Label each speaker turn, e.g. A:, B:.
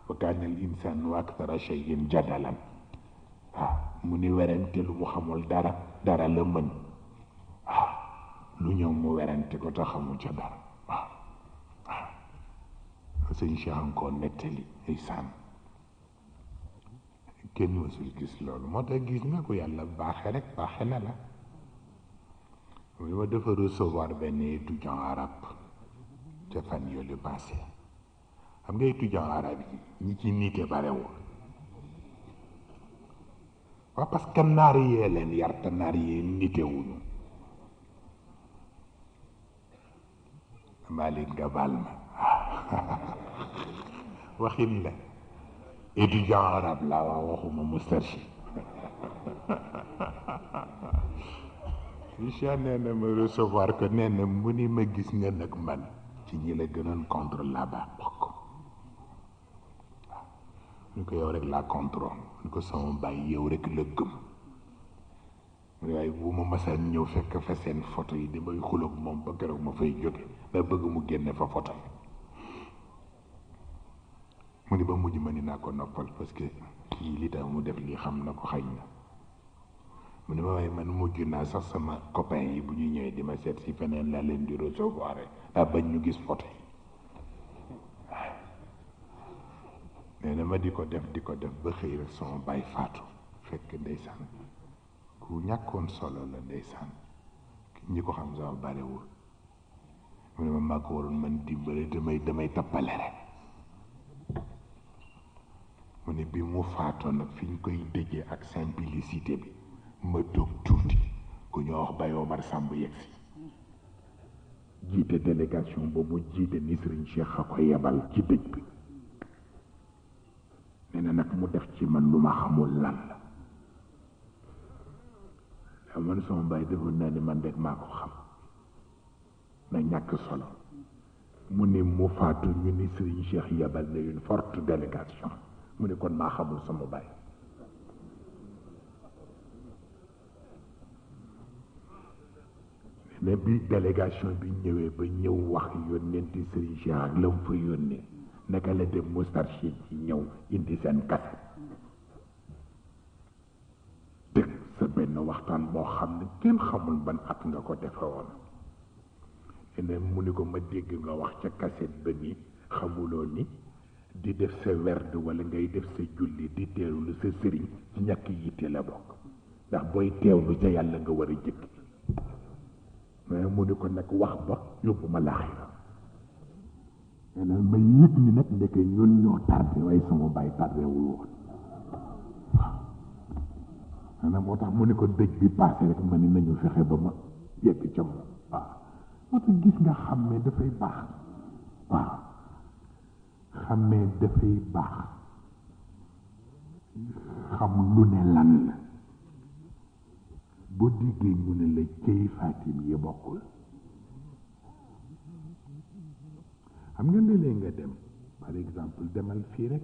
A: wa kaana al insaanu akthara shay'in jadalan waaw mu ni werante lu mu xamul dara dara la mën waaw lu ñëw mu werante ko te xamul ca dara waaw waaw sëñ Cheikh encore nettali ay sànn kenn mësul gis loolu moo tax gis nga ko yàlla baaxe rek baaxe na la muy ma dafa recevoir benn étudiant arabe ca fan yooyu passé xam nga étudiant arabe yi ñi ci niite barewul waaw parce que naar yee leen yar te naar yee nitewuñu Malick nga baal ma waxin la étudiant arabe laa waa waxuma mustarchid Cheikh nee na ma recevoir ko nee na mu ni ma gis nga nag man ci ñi la gënoon contre la baax bokk waaw ñu ko yow rek laa contre ñu ko sama bàyyi yow rek la gëm mu ne waaye bu ma masaan ñëw fekk fa seen photo yi di may xuloog moom ba keroog ma fay jóge da bëgg mu génne fa photo yi mu ni ba mujj ma ni naa ko noppal parce que kii li tax mu def lii xam na ko xañ na mu ne ma waaye man mujj naa sax sama copain yi bu ñu ñëwee di ma seet si feneen laa leen di recevoir daa bañ ñu gis photo yi nee na ma di ko def ba xëy rek sama bàyyi faatu fekk ndeysaan ku ñàkkoon solo la ndeysaan ñi ko xam sama barewul mu ne ma maa ko waroon man dimbale damay tappale rek mu ne bi mu faatoo nag fi ñu koy dëjee ak simplicité bi ma toog tuuti ku ñoo wax Baye Omar Samb yegg si jiite délégation boobu jiite ni Serigne Cheikh a ko yebal ci dëj bi nee na nag mu def ci man lu ma xamul lan la man sama baay defoon naa ni man rek maa ko xam na ñàkk solo mu ne mu faatu ñu ni Serigne Cheikh yebal na une forte délégation mu ne kon maa xamul sama baay mais bi délégation bi ñëwee ba ñëw wax yónneenti Serigne Cheikh ak la mu fa yónnee naka la dem Moustarchid ci ñëw indi seen kase teg sa benn waxtaan boo xam ne kenn xamul ban at nga ko defe woon ne mu ni ko ma dégg nga wax ca kaset ba ni xamuloo ni di def sa werd wala ngay def sa julli di teewlu sa sëriñ ci ñàkk yitte la bokk ndax booy teewlu ca yàlla nga war a jëkk mais mu ni ko nag wax ba yóbbu ma laaxira nee na ma yëg ni nag ndeke ñun ñoo tardé waaye sama bàyyi tardé wul woon waaw nee na moo tax mu ni ko dëj bi passé rek ma ni nañu fexe ba ma yegg ca moom waaw moo tax gis nga xàmmee dafay baax waaw xàmmee dafay baax xam lu ne lan la boo déggee ñu ne la cey Fatim yi bokkul xam nga léeg-léeg nga dem par exemple demal fii rek